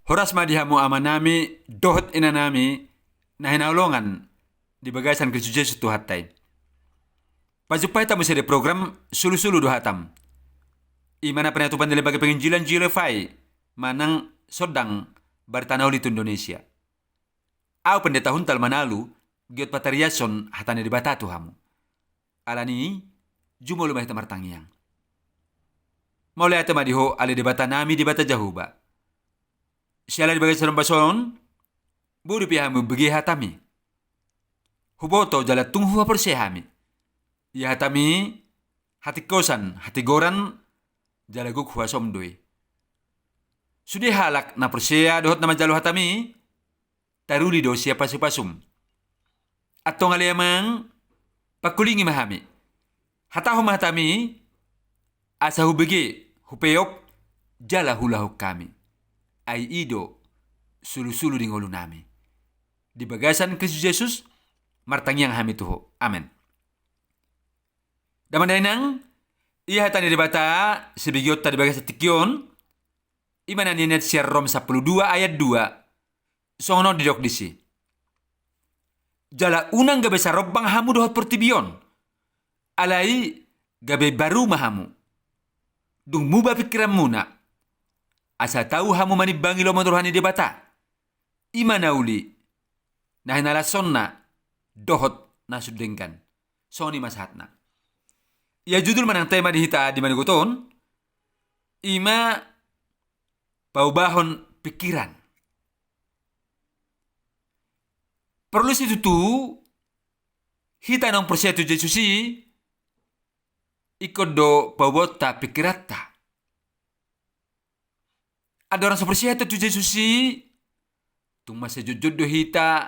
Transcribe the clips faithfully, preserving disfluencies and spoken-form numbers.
Horas ma di hamu amanami dohot inanami na hinaholongan di bagasan Kristus Jesus Tuhanta i. Pajumpang hita muse di program Sulusulu do hatam. I ma na pinatupa ni Lembaga Penginjilan J L F I manang Sondang Barita na Uli tu Indonesia. Ahu Pendeta Huntal Manalu, giot patariashon hata ni Debata tu hamu. Alani i, jumolo ma hita martangiang. Mauliate ma di Ho ale Debatanami, Debata Jahowa. Siala di bagasan ombas on, boi dope hami umbege hatami. Huboto jala tung huhaporseai hami. Ia hatami, hatingkosan, hatigoran, jala gok huasom do i. Sude halak na porsea dohot na manjalo hatami, taruli do sian pasupasum. Antong ale Amang, pangkulingi ma hami. Hatahon ma hatami, asa hubege, hupeop, jala huulahon hami. Ai i do sulusulu ni ngolunami. Di bagasan Kristus Jesus, martangiang hami tu Ho. Amen. Damang dainang, ia hata ni Debata, sibegeonta di bagasan tingki on, i ma na nian sian Rom sampulu dua ayat dua. Songon on didok disi. Jala unang gabe sarombang hamu dohot portibi on. Alai gabe baru ma hamu. Dung muba pingkiranmuna. Asa tau hamu manimbangi lomo ni roha ni Debata. I ma na uli. Na hinalashonna. Dohot na sun denggan. Songon i ma sahatna. Ia judul manang tema di hita di manogot on. I ma paubahon pingkiran. Porlu situtu, hita naung porsea tu Jesus i, ingkon do paubaonta pingkiranta. Andorang so porsea hita tu Jesus i, tung mansai jotjot do hita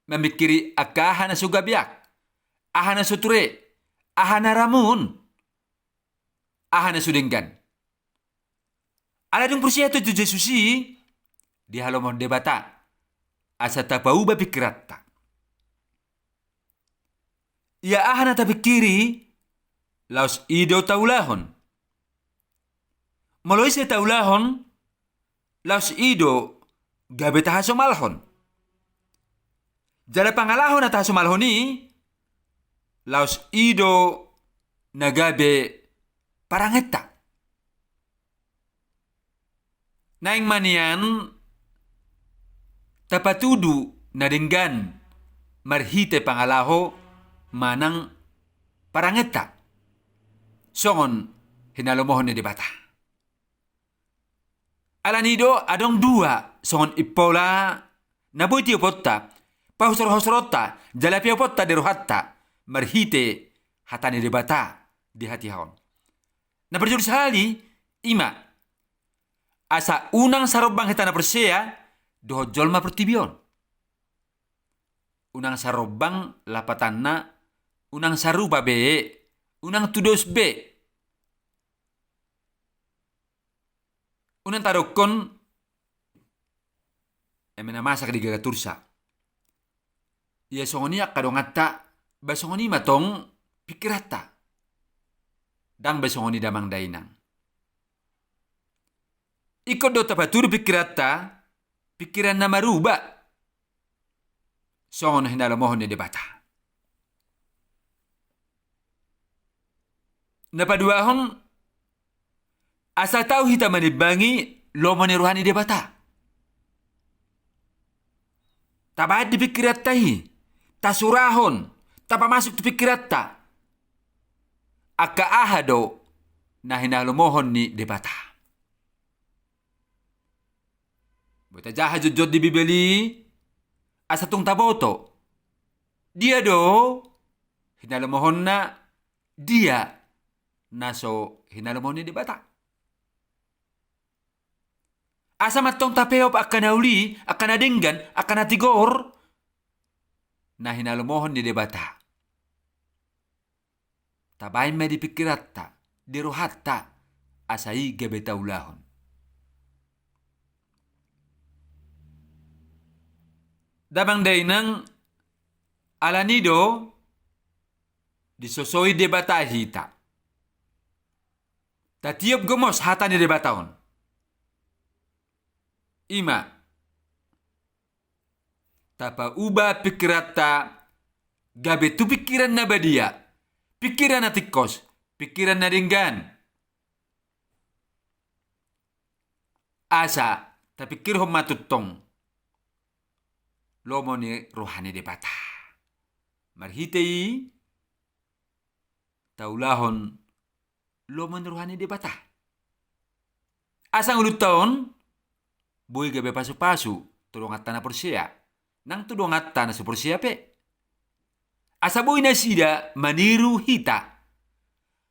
mamingkiri angka aha na so gabe, aha na so ture, aha na ramun. Aha na so denggan. Ala dung porsea hita tu Jesus i, dihalomohon Debata. Asa tapauba pingkiranta. Ia aha na tapingkiri, laos i do taulahon. Molo ise taulahon, laos i do gabe tahasomalhon. Jala pangalaho na tahasomalhon i, laos i do na gabe parangenta. Naeng ma nian tapatudu na denggan marhite pangalaho manang parangenta. Songon hinalomohon ni Debata. Alani do adong dua songon impola na boi tioponta, pahosorhosoronta, jala peoponta di rohanta, marhite hata ni Debata di hatiha on. Na parjolo sahali, i ma, asa unang sarombang hita na porsea, dohot jolma portibi on. Unang sarombang lapatanna, unang sarupa be, unang tudos be. Unang tadokkon, eme na masak di gagatursa. Ia songon i angka donganta, ba songon i ma tong pingkiranta. Ndang be songon i damang dainang. Ingkon do tapatudu pingkiranta, pingkiran na maruba. Songon hinalomohon ni Debata. Na paduahon, asa tau hita manimbangi lomo ni roha ni Debata. Tabaen di pingkiranta i, tasurahon, tapamasuk tu pingkiranta. Angka aha do na hinalomohon ni Debata. Boi tajaha jotjot di Bibel i, asa tung taboto. Dia do hinalomohonna, dia na so hinalomohon ni Debata. Asa ma tong tapeop angka na uli, angka na denggan, angka na tigor, na hinalomohon ni Debata. Tabaen ma di pingkiranta, di rohanta, asa i gabe taulahon. Damang dainang, alani do disosoi Debata hita. Tatiop gomos hata ni Debata on. I ma, tapauba pingkiranta gabe tu pingkiran na badia, pingkiran na tingkos, pingkiran na denggan. Asa tapingkirhon ma tongtong lomo ni roha ni Debata. Marhite i taulahon lomo ni roha ni Debata. Asa ngolunta on boi gabe pasupasu tu donganta na porsea, nang tu donganta na so porsea pe. Asa boi nasida maniru hita.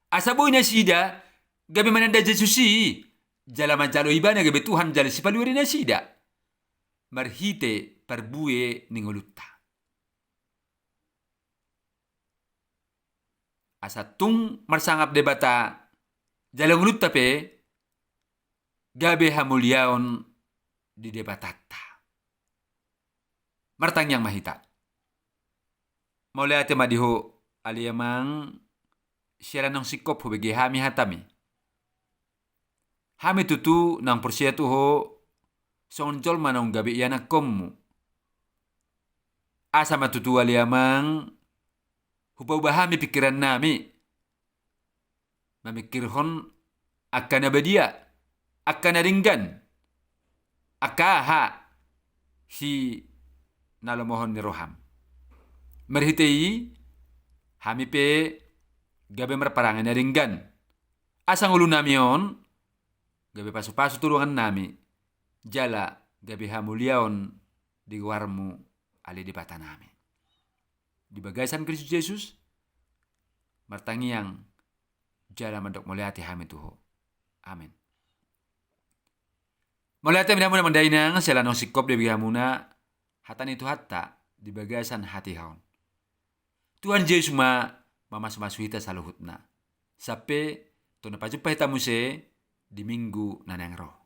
Asa boi nasida gabe mananda Jesus i, jala manjalo Ibana gabe Tuhan jala Sipaluari nasida. Marhite parbue ni ngolunta. Asa tung marsangap Debata jala ngolunta pe gabe hamuliaon di Debatanta. Martangiang ma hita. Mauliate ma di Ho ale Amang, siala naung singkop hubege hami hataMi. Hami tutu naung porsea tu Ho songon jolma naung gabe ianakkonMu. Asa ma tutu ale Amang, hupauba hami pingkirannami mamingkirhon angka na badia, angka na denggan, angka aha hinalomohon ni rohaM. Marhite i hami pe gabe marparange na denggan. Asa ngolunami on gabe pasupasu tu dongannami, jala gabe hamuliaon di goarMu ale Debatanami. Di bagasan Kristus Jesus martangiang jala mandok mauliate hami tu Ho. Amen. Mauliate ma di hamuna amang dainang, siala naung singkop dibege hamuna hata ni Tuhanta di bagasan hatiha on. Tuhan Jesus ma mamasumasu hita saluhutna. Sampe tu na pajumpa hita muse di minggu na naeng ro.